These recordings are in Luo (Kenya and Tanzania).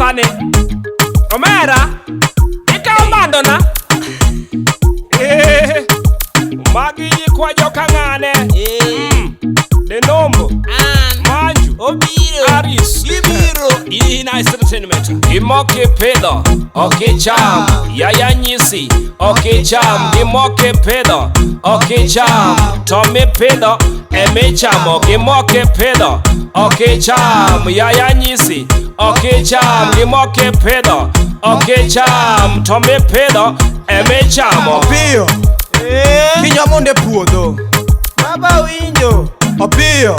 Masani. Omera, ikawo bandona. Eh, magi nyikwa joka ng'ane. Denombo, An Manju, obiro Aris. Gibiro. Nice Entertainment. Gimokipidho ok icham, yaya nyisi ok icham. Gimokipidho ok icham, to mipidho emichamo. Gimokipidho ok icham, yaya nyisi ok icham. Gimokipidho ok icham, to mipidho emichamo. Opiyo kinywa mondo e puodho. Baba winjo. Opiyo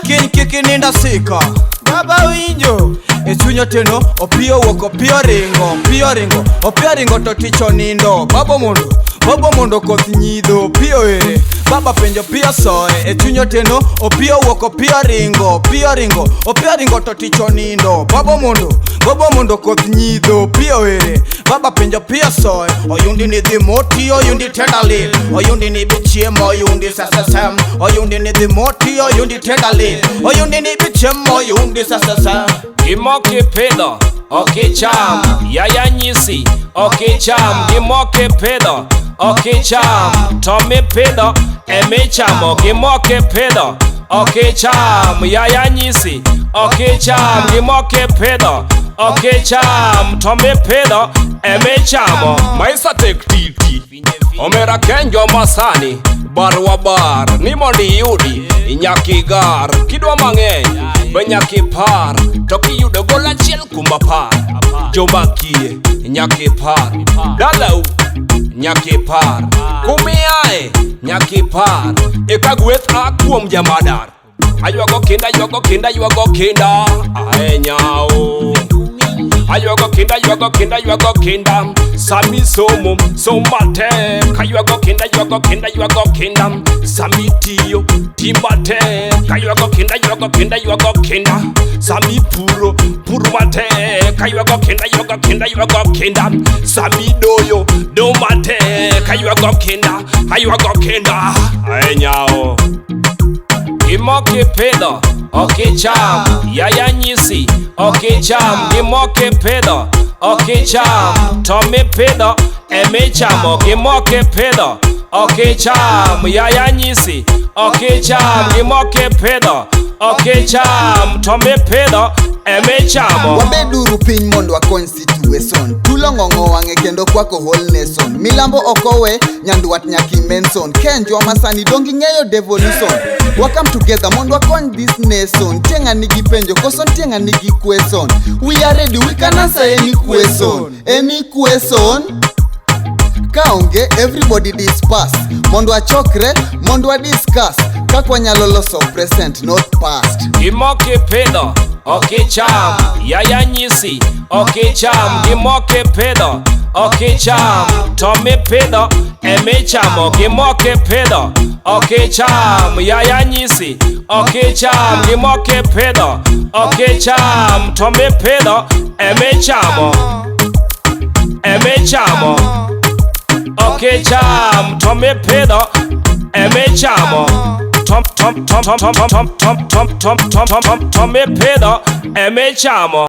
kiny kik inind asika. Baba winjo. E chuny otieno Opiyo wuok, Opiyo ringo, Opiyo ringo, Opiyo ringo to tich onindo. Babo mondo, babo mondo koth nyidho. Opiyo ere? Baba penjo, Opiyo soe. E chuny otieno Opiyo wuok, Opiyo ringo, Opiyo ringo, Opiyo ringo to tich onindo. Babo mondo, babo mondo koth nyidho. Opiyo ere? Baba penjo, Opiyo soe. Oyundi ni dhi moti, oyundi tenderly. Oyundi ni bi chiemo, oyundi sasasam. Oyundi ni dhi moti, oyundi tenderly. Oyundi ni bi chiemo, oyundi sasasam. Gimokipidho ok icham, yaya nyisi ok icham. Gimokipidho ok icham, to mipidho emichamo. Gimokipidho ok icham, yaya nyisi ok icham. Gimokipidho ok icham, to mipidho emichamo. Maisa tek titi. Omera kenjo masani bar wa bar ni mondo iyudi nyaka igar kidwa mang'eny be nyaka ipar to kiyudo gol 1 kuom 10 joma kiye nyaka ipar dalau nyaka ipar kumiae nyaka ipar eka gweth a kuom jamadar. Aywago kinda, aywago kinda, aywago kinda ahenyao. Aywago kinda, aywago kinda, aywago kinda. Sami somo, som matek. Aywago kinda, aywago kinda, aywago kinda. Sami tiyo, ti matek. Aywago kinda, aywago kinda, aywago kinda. Sami puro, pur matek. Aywago kinda, aywago kinda, aywago kinda. Sami doyo, do matek. Aywago kinda, aywago kinda ahenyao. Gimokipidho ok icham, yaya nyisi ok icham. Gimokipidho ok icham, to mipidho emichamo. Gimokipidho ok icham, yaya nyisi ok icham. Gimokipidho ok icham, to mipidho emichamo. Wabeduru piny mondo wakony situation. Tulo ng'ong'o wang'e kendo kwako whole nation. Milambo ok owe, Nyandwat nyaki menson. Kenjwa masani dong ing'eyo devolution. We come together mondo wakony this nation. Nitie ng'a nigi penjo koso nitie ng'a nigi question? We are ready, we can answer any question. Any question. Kaonge, everybody disperse mondo wachokre mondo wa discuss kaka wanyalo loso present, not past. Gimokipidho ok icham, yaya nyisi ok icham. Gimokipidho ok icham, to mipidho emichamo. Gimokipidho ok icham, yaya nyisi ok icham. Gimokipidho ok icham, to mipidho emichamo. Emichamo. Ok icham, to mipidho emichamo. Tom tom tom tom tom tom tom tom tom tom tom tom mipidho emichamo.